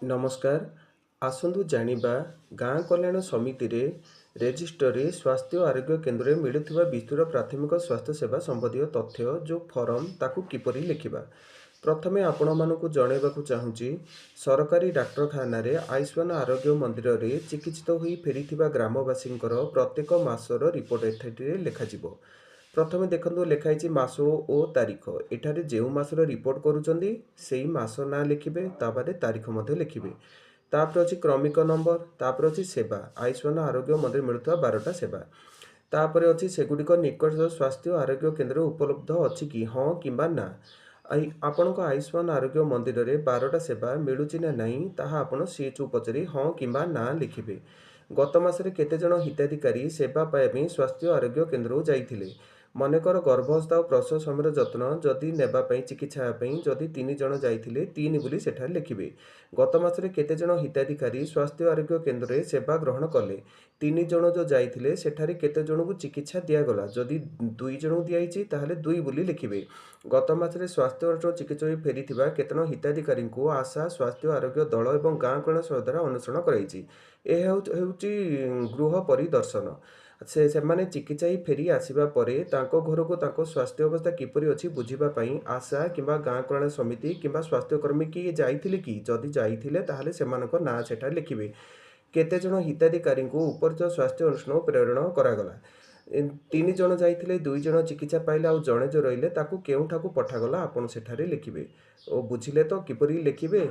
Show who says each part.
Speaker 1: ନମସ୍କାର, ଆସନ୍ତୁ ଜାଣିବା ଗାଁ କଲ୍ୟାଣ ସମିତିରେ ରେଜିଷ୍ଟରରେ ସ୍ୱାସ୍ଥ୍ୟ ଆରୋଗ୍ୟ କେନ୍ଦ୍ରରେ ମିଳୁଥିବା ବିସ୍ତୃତ ପ୍ରାଥମିକ ସ୍ୱାସ୍ଥ୍ୟ ସେବା ସମ୍ବନ୍ଧୀୟ ତଥ୍ୟ ଯେଉଁ ଫର୍ମ, ତାକୁ କିପରି ଲେଖିବା। ପ୍ରଥମେ ଆପଣମାନଙ୍କୁ ଜଣାଇବାକୁ ଚାହୁଁଛି, ସରକାରୀ ଡାକ୍ତରଖାନାରେ ଆୟୁଷ୍ମାନ ଆରୋଗ୍ୟ ମନ୍ଦିରରେ ଚିକିତ୍ସିତ ହୋଇ ଫେରିଥିବା ଗ୍ରାମବାସୀଙ୍କର ପ୍ରତ୍ୟେକ ମାସର ରିପୋର୍ଟ ଏଥିରେ ଲେଖାଯିବ। ପ୍ରଥମେ ଦେଖନ୍ତୁ, ଲେଖା ହେଇଛି ମାସ ଓ ତାରିଖ। ଏଠାରେ ଯେଉଁ ମାସର ରିପୋର୍ଟ କରୁଛନ୍ତି, ସେଇ ମାସ ନାଁ ଲେଖିବେ, ତା ବାଦେ ତାରିଖ ମଧ୍ୟ ଲେଖିବେ। ତାପରେ ଅଛି କ୍ରମିକ ନମ୍ବର। ତାପରେ ଅଛି ସେବା, ଆୟୁଷ୍ମାନ ଆରୋଗ୍ୟ ମନ୍ଦିର ମିଳୁଥିବା 12ଟା ସେବା। ତାପରେ ଅଛି ସେଗୁଡ଼ିକ ନିକଟସ୍ଥ ସ୍ୱାସ୍ଥ୍ୟ ଆରୋଗ୍ୟ କେନ୍ଦ୍ରରେ ଉପଲବ୍ଧ ଅଛି କି, ହଁ କିମ୍ବା ନା। ଆପଣଙ୍କ ଆୟୁଷ୍ମାନ ଆରୋଗ୍ୟ ମନ୍ଦିରରେ 12ଟା ସେବା ମିଳୁଛି ନା ନାହିଁ, ତାହା ଆପଣ ସିଏଚ୍ଓ ପଚାରି ହଁ କିମ୍ବା ନା ଲେଖିବେ। ଗତ ମାସରେ କେତେଜଣ ହିତାଧିକାରୀ ସେବା ପାଇବା ପାଇଁ ସ୍ୱାସ୍ଥ୍ୟ ଆରୋଗ୍ୟ କେନ୍ଦ୍ରକୁ ଯାଇଥିଲେ? ମନେକର ଗର୍ଭାବସ୍ଥା ଓ ପ୍ରସବ ସମୟର ଯତ୍ନ ଯଦି ନେବା ପାଇଁ, ଚିକିତ୍ସା ହେବା ପାଇଁ ଯଦି 3 ଜଣ ଯାଇଥିଲେ, 3 ବୋଲି ସେଠାରେ ଲେଖିବେ। ଗତ ମାସରେ କେତେଜଣ ହିତାଧିକାରୀ ସ୍ୱାସ୍ଥ୍ୟ ଆରୋଗ୍ୟ କେନ୍ଦ୍ରରେ ସେବା ଗ୍ରହଣ କଲେ? 3 ଜଣ ଯେଉଁ ଯାଇଥିଲେ, ସେଠାରେ କେତେ ଜଣଙ୍କୁ ଚିକିତ୍ସା ଦିଆଗଲା? ଯଦି 2 ଜଣଙ୍କୁ ଦିଆହେଇଛି, ତାହେଲେ 2 ବୋଲି ଲେଖିବେ। ଗତ ମାସରେ ସ୍ୱାସ୍ଥ୍ୟ ଅନୁଷ୍ଠାନ ଚିକିତ୍ସା ହୋଇ ଫେରିଥିବା କେତେଜଣ ହିତାଧିକାରୀଙ୍କୁ ଆଶା, ସ୍ୱାସ୍ଥ୍ୟ ଆରୋଗ୍ୟ ଦଳ ଏବଂ ଗାଁ କଲ୍ୟାଣ ସହାୟତା ଦ୍ୱାରା ଅନୁସରଣ କରାଯାଇଛି? ଏହା ହେଉଛି ଗୃହ ପରିଦର୍ଶନ। ସେମାନେ ଚିକିତ୍ସା ହେଇ ଫେରି ଆସିବା ପରେ ତାଙ୍କ ଘରକୁ ତାଙ୍କ ସ୍ୱାସ୍ଥ୍ୟ ଅବସ୍ଥା କିପରି ଅଛି ବୁଝିବା ପାଇଁ ଆଶା କିମ୍ବା ଗାଁ କଲ୍ୟାଣ ସମିତି କିମ୍ବା ସ୍ୱାସ୍ଥ୍ୟକର୍ମୀ କିଏ ଯାଇଥିଲେ କି? ଯଦି ଯାଇଥିଲେ, ତାହେଲେ ସେମାନଙ୍କ ନାଁ ସେଠାରେ ଲେଖିବେ। କେତେଜଣ ହିତାଧିକାରୀଙ୍କୁ ଉପରିଚିତ ସ୍ୱାସ୍ଥ୍ୟ ଅନୁଷ୍ଠାନକୁ ପ୍ରେରଣ କରାଗଲା? 3 ଜଣ ଯାଇଥିଲେ, 2 ଜଣ ଚିକିତ୍ସା ପାଇଲେ, ଆଉ ଜଣେ ଯେଉଁ ରହିଲେ ତାକୁ କେଉଁଠାକୁ ପଠାଗଲା, ଆପଣ ସେଠାରେ ଲେଖିବେ। ଓ ବୁଝିଲେ ତ କିପରି ଲେଖିବେ?